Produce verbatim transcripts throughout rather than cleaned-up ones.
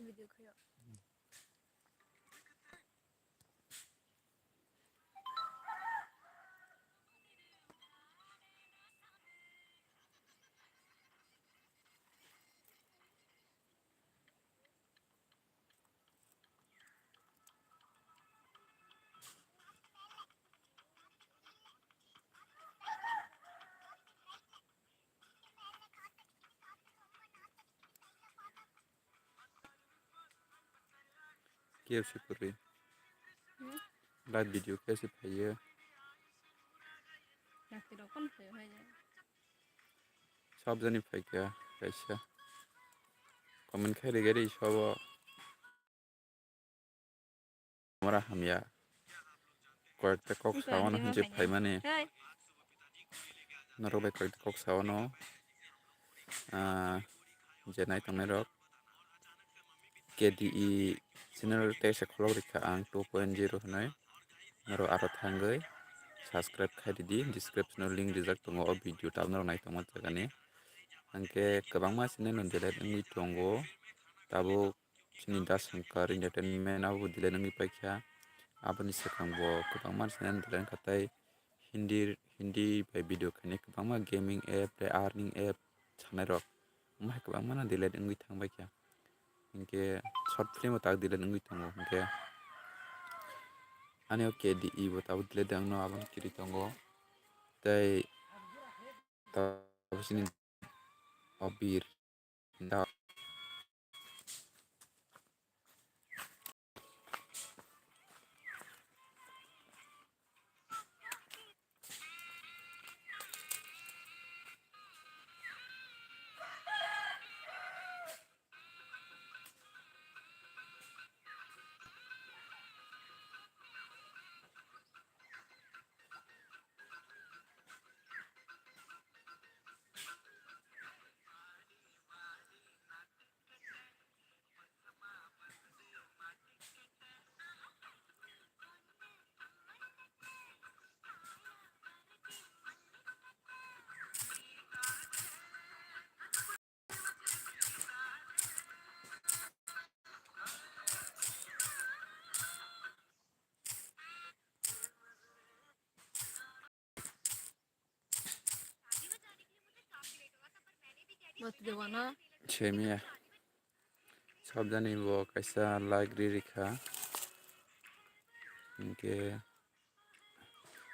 Video khayo. K F C kwrwi. Hmm? Live video K F C phaiyo. Naktiro kon phaiyo hai jai. Sab jani phaikha kaisa. Comment khai rwgwi rw sabo. Amra hamya. Koyekta kok saono hinje phaimani. Norok bai koyekta kok saono. Ah, je nai tongnai rok. K D E channel teisa khulok rikha ang two point zero hinwi. Norok aro thangwi subscribe khai ridi. Description o link rijak tongo o video tabuk norok nai tongma jagani. Hwnkhe kwbangma channel no delete wngwi tongo. Tabuk chini Das Shankar Entertainment abo bo delete wngwi paikha. Aboni swkang bo kwbangma channel delete wngkha tei Hindi, Hindi bai video khainai kwbangma gaming app tei earning app sanai rok. Omo hai kwbangma no delete wngwi thang paikha. Hinkhe short film bo tak delete wngwi tongo. Hinkhe ani o K D E bo tabuk delete wngno abono kiri tongo. Tei tabuk chini Obir. Semiya. Sabjani bo kaisa like ri rikha. Hinkhe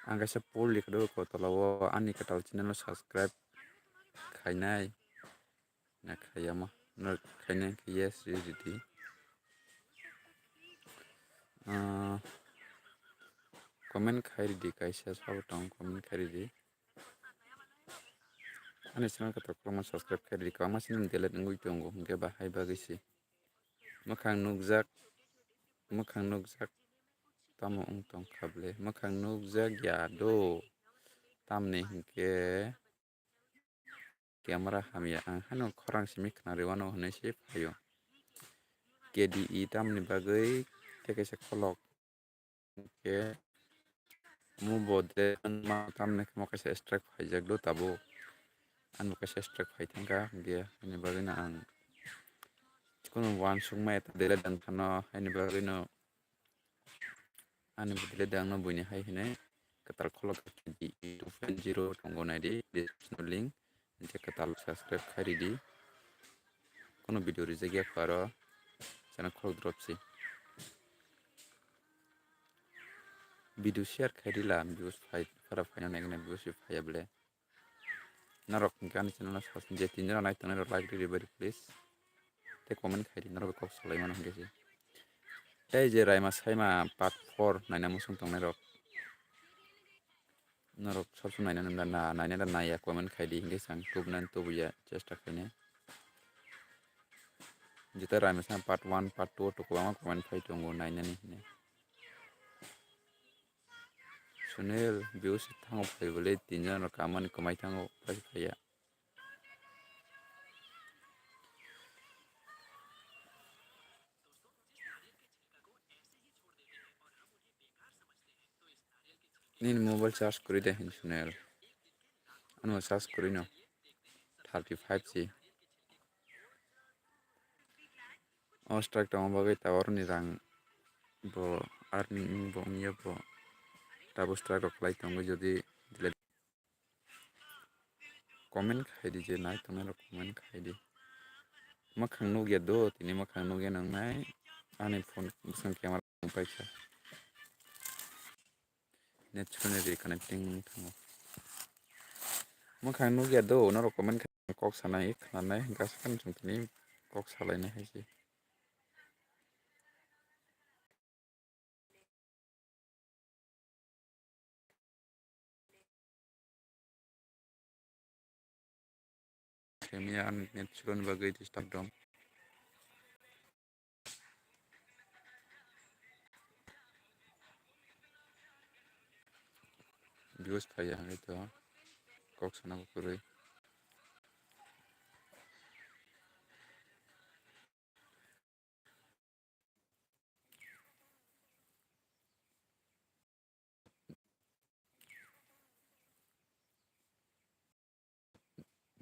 ang kaisa poll rikha do kotolo o ani kwtal channel o subscribe khainai. Na khaiyama no khaina khe yes ri ridi. Ah, comment khai ridi kaisa sabo tong comment khai ridi. Ani channel khe tokrokma subscribe khai ridi kwbangma sini delete wngwi tongo hinkhe bahai bagwi se. Mwkhang nukjak, mwkhang nukjak tamo wng tong kha ble? Mwkhang nukjak ya do tamni hinkhe. Camera hamya ang hano khorang simi khna rwano hinwi se phaio. K D E tamni bagwi tei kaisa kholok. Hinkhe omo bo de ma tamni khe mo kaisa strike phaijak do tabuk. Ani bo kaisa strike phai thangkha hinkhe ani bagwino ang kunu uansukma eta delete wng phano haini bagwino. Ani bwdle de ang no buini hai hwnwi kwtal kholok K D E two point zero tongo naidi description o link, hinkhe kwtal subscribe khai ridi. Kono video rijak ya kho aro channel kholok drop se. Video share khai rila views phai phara phaina nai gana views phai ya ble. Norok hinkhe ani channel no subscribe je tin jora nai tongnai rok like riri bari please. Tei comment khai di norok bai kok salai mano hinkhe se. Tei je Raima Saima part four naina muchung tongnai rok. Norok sob sob naina nang da na naina da naiya comment khai di hinkhe se ang tubunani tubuya chesta khainai. Jeta Raima Saima part one part two o to kwbangma comment phai tongo nainani hinwi. Sunil, views thango phai bwle tin jon rok kamani kwmai thango phai phaiya. Nini mobile charge kwrwi de hin Sunil? Ano charge kwrwi no thirty five se. O strike tongma bagwi tower ni rang bo earning bo wngya bo. Tabuk strike rok khlai tongo jodi delete. Comment khai di je nai tongnai rok comment khai di. Mwkhang nukya do tini mwkhang nukya nang nai ani phone bwswng camera paikha. Net chhunwi reconnecting wng thango. Mwkhang nukya do norok comment khai kok sanai khwnanai hwnkhe aswk khe chwng tini kok salainai hai se. Khe mia ang net chuloni bagwi disturb dong. Views phaiya hwnwi to kok sana kwrwi.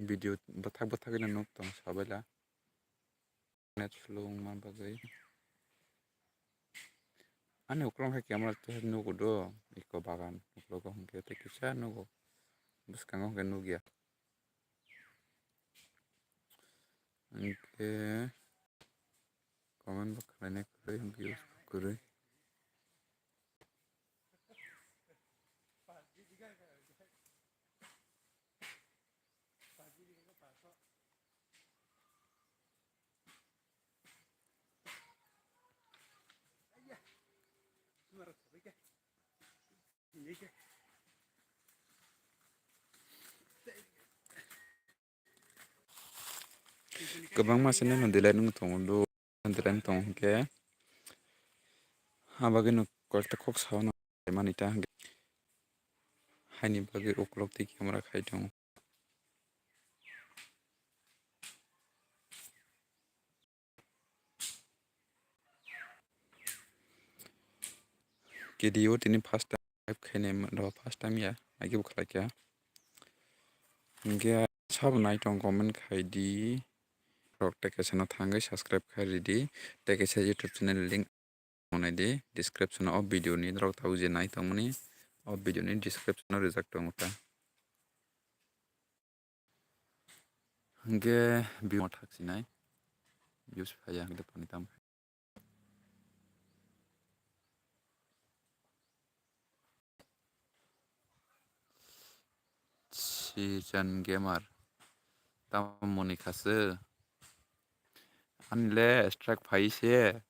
Video bwthak bwthak no nuk tong sabaila. Net slow wngma bagwi. Ani uklok hai camera tei nugo do, iko bagan uklogo hwnkhe tei kisa nugo. Bwskango hwnkhe nukya. Hwnkhe comment bo khlainai kwrwi, views bo kwrwi. Kwbangma channel no delete wng tongo, delete wng tongo hwnkhe. Abagwino koita kok sao no mani ta hwnkhe. Haini bagwi uklok twi camera khai tongo. K D O tini first time live khainai rw, first time ya, agi bo khlai kha. Hwnkhe sabo nai tong comment khai di. Rok tei kaisa no thangwi subscribe khai ridi. Tei kaisa YouTube channel link nai di description o video ni rok tabuk je nai tongmani o video ni description o rijak tongo ta. Hwnkhe bimo thak sinai views phaiya hwnkhe phani tamo. Sijan Gamer tamo moni khaswk ani le strike phai se.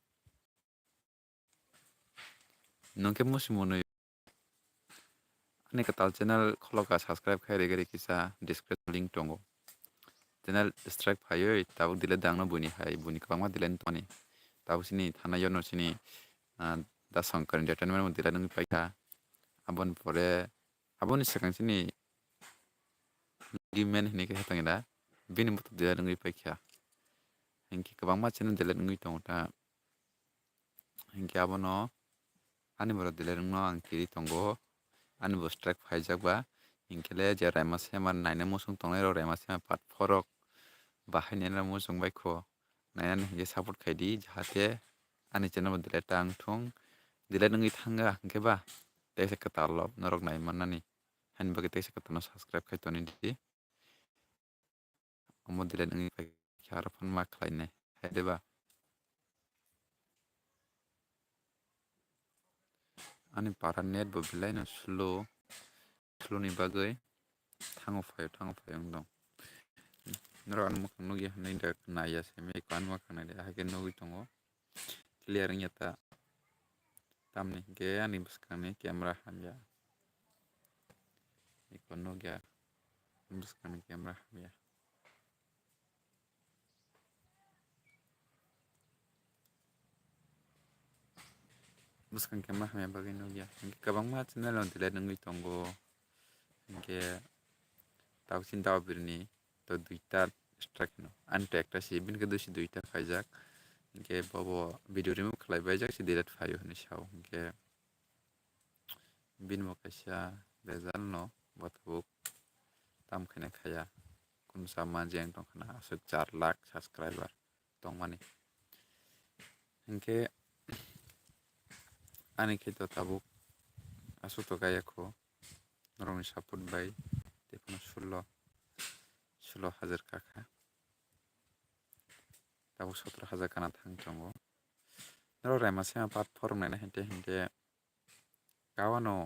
Nwng khe musi mwnwi ani kwtal channel kholoka subscribe khai rwgwi rw kisa description link tongo. Channel strike phaiwi tabuk delete dangno buini hai, buini kwbangma delete tongmani. Tabuk sini thana yorno sini, ah, Da Shankar Entertainment bo delete wngwi paikha. Aboni pore, aboni swkang sini Gimen hinwi khe tongwi da, bini bo delete wngwi paikha. Hinkhe kwbangma channel delete wngwi tongo ta. Hinkhe abono ani borok delete wngno ang kiri tongo. Ani bo strike phaijak ba. Hinkhe le je Rema Sema naina muchung tongnai rok, Rema Sema part four rok bahai naina muchung bai kho. Nainani hinkhe support khai di, jahate ani channel bo delete ta wng thung. Delete wngwi thanga hinkhe ba teisa kwtal norok nai mannani. Haini bagwi teisa kwtalno subscribe khai toni di. Omo delete wngwi paikha aro phano ma khlainai hai de ba. Ani para net bo belai no slow, slow ni bagwi thango phaio, thango phaio wng tong. Norok ani mukhang nukya hwnwi da naiya se mei ko ani mukhang nai de, ahai khe nugwi tongo. Clear wngya ta. Tamni hinkhe ani bwskangni camera hamya. Eko nukya bwskangni camera hamya. Bwskang camera hamya bagwi nukya. Hinkhe kwbangma channel no delete wngwi tongo. Hinkhe tabuk chini Daobirni to duita strike no. Ani to ekta si, bini khe duisi duita khaijak. Hinkhe bobo video remove khlai baijak si delete phaio hinwi sao. Hinkhe bini bo kaisa bejal no bo tabuk tam khaina khaya. Kunu sa manjeng tong khana aswk char lakh subscriber tongmani. Hinkhe ani khe to tabuk aswk to gaya kho, norokni support bai tei phano sullo, sullo hajar kakha, tabuk sotro hajar kana thang tongo. Norok Raimasema part four rok naina hinkhe hinkhe Kawano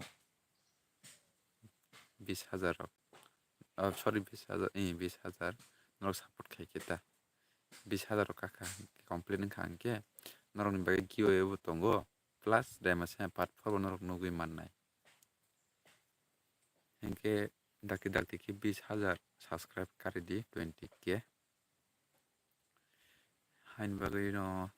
bis hajar rok, oh, sorry, bis hajar, eh, bis hajar norok support khai khe ta. Bis hajar rok kakha complete wngkha hinkhe norokni bagwi giveaway bo tongo, plus Raimasema part four bo norok nugwi mannai. Hinkhe dakti dakti khe bis hajar subscribe kari di, twenty K. Haini bagwi no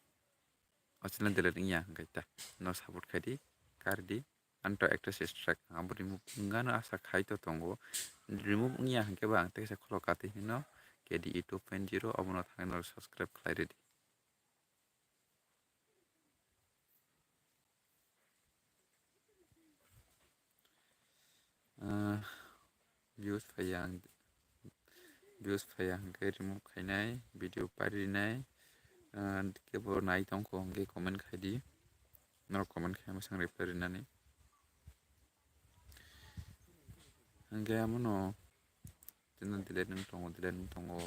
o channel delete wngya hwnkhe ta, no support khai di, kari di. Ani to ekta se strike, abo remove wngano asa khai to tongo. Remove wngya hwnkhe ba ang teisa khulok kati hino K D E two point zero, obono thangwi norok subscribe khlai ridi. Ah, views phaiya ang, views phaiya hwnkhe remove khainai, video parinai, ah, kebo nai tongkho hwnkhe comment khai di, norok comment khai mwsang reply rinani. Hwnkhe amono channel delete wng tongo, delete wng tongo.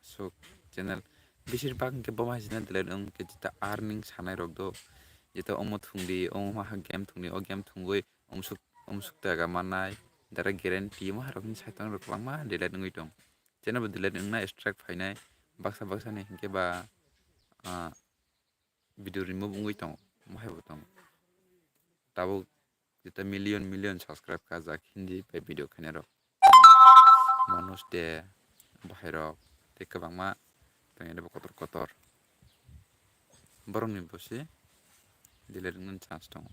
Aswk channel besir bak hwnkhe bo hai channel delete wng khe jeta earning sanai rok do. Jeta omo thung di, omo ha game thung di, o game thungwi umsuk, umsuk taka mannai. Direct guarantee omo hai rok hwn sai tong rok kwbangma delete wngwi tong. Channel bo delete wngna strike phainai. Baksa baksa ni hwnkhe ba, ah, video remove wngwi tongo, omo hai bo tongo. Tabuk jeta million million subscribe kajak Hindi bai video khainai rok. Manus de, bahai rok, tei kwbangma tongya de bo kotor kotor. Borokni bo se delete wngmani chance tongo.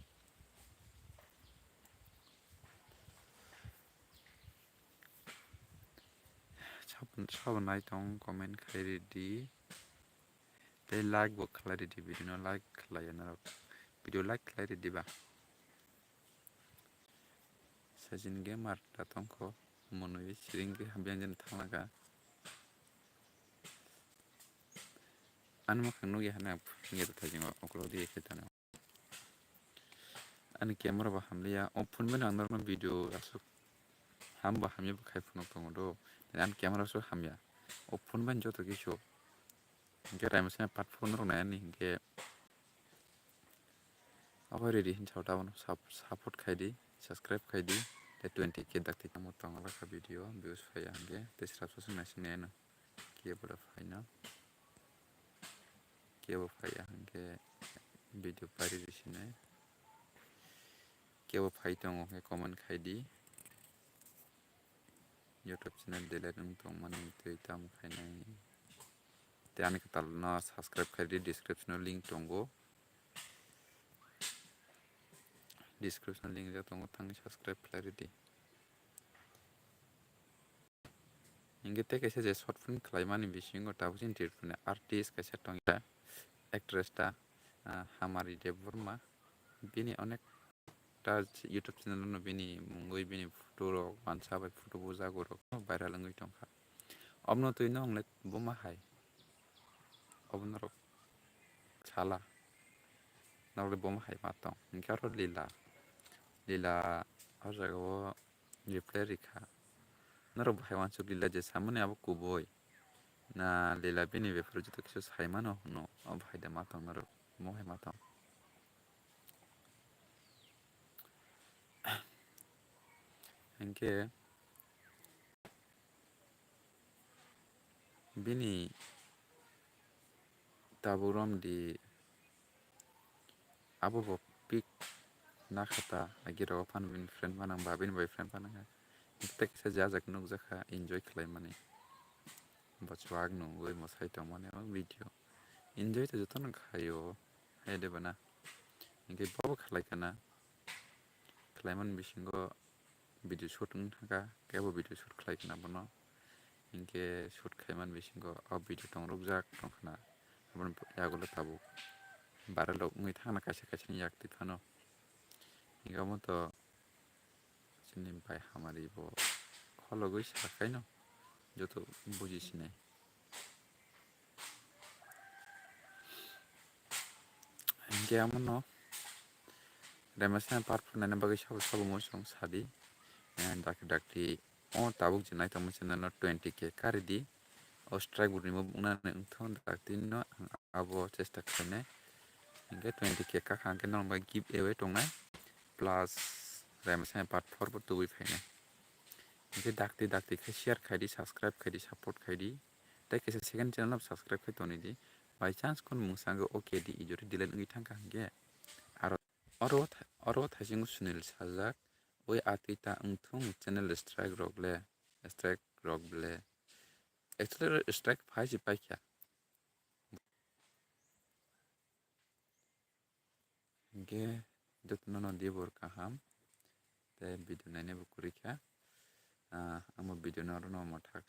Sabo, sabo nai tong, comment khai ridi. Tei like bo khlai ridi, video no like khlai ya norok. Video like khlai ridi ba. Sajin Gamer da tongkho, monwi siring khe hamya jani thangna kha. Ani mwkhang nukya hwnwi ang phunukya thaijingo, uklok diya khe tano. Ani camera bo hamliya, o phone bai no ang norokno video aswk ham bo hamya bo khai phunuk tongo do. Ani camera so hamya, o phone bai joto kisu. Hinkhe Raimasema part four norok nai ani hinkhe abo ready hinwi sao, tabukno sup-, support khai di, subscribe khai di, tei twenty K dakti tamo tongla kha video views phaiya hinkhe tei swrapsa swk naising nai ano. Kebo da phaino, kebo phaiya hinkhe video pari rw sinai, kebo phai tongo khe comment khai di. YouTube channel delete wng tongmani twi tamo khainai. Tei ani kwtal no subscribe khai di, description o link tongo. Description o link rijak tongo, thangwi subscribe khlai ridi. Hinkhe tei kaisa je short film khlaimani bisingo tabuk chini Tripurani artist kaisa tongya, actress ta, ah, Hamari Debbarma. Bini onek ta YouTube channel no bini mungwi bini photo rok wansa bai photo bujago rok viral wngwi tongkha. Obono twi no wng le buma hai, obo norok sala, norok le buma hai ma tong. Hinkhe aro Lila, Lila o jaga o reply rikha. Norok bo hai uansuk Lila je samani abo kubui. Na Lila bini bepar o joto kisu sai mano hwno, o bahai da ma tong norok, mo hai ma tong. Hinkhe bini tabuk romdi abo bo pic nakha ta, agi rogo phano bini friend phano wngba, bini boyfriend phano wngkha. Tei kisa jajak nukjakha enjoy khlaimani, bo chuak nungwi mwsai tongmani o video. Enjoy to jotono khaio, hai de bana. Hinkhe bobo khlai kana, khlaimani bisingo video shoot wng thangkha, kebo video shoot khlai kana bono. Hinkhe shoot khaimani bisingo o video tongrukjak tongkhana, aboni yagulo tabuk viral rok wngwi thangna kaisa kaisa ni yak twi phano. Hinkhe omo to chini bai Hamari bo khologwi sakaino joto buji sinai. Khe amo no Remaising part four naina bagwi sabo sabo mo song sadi. Eh, dakti dakti o tabuk je naitongma channel no twenty K kari di. O strike bo remove wngna wngthong dakti no ang abo chesta khlainai. Hingke twenty K kakha hingke norok bai giveaway tongnai. Plus Remaising part four bo tubui phainai. Hingke dakti dakti khe share khai di, subscribe khai di, support khai di. Tei kaisa second channel no subscribe khai toni di. By chance kun mungsa hingke O K D ijori delete wngwi thangkha hingke. Aro oro tha-, oro thaisingo Sunil sajak, oi atwi ta wngthung channel strike rok le, strike rok le. Actually strike phai se paikha. Hingke jotono no dibor kaham. Tei video nainai bo kwrwi kha. Ah, ang bo video no oro no mwthak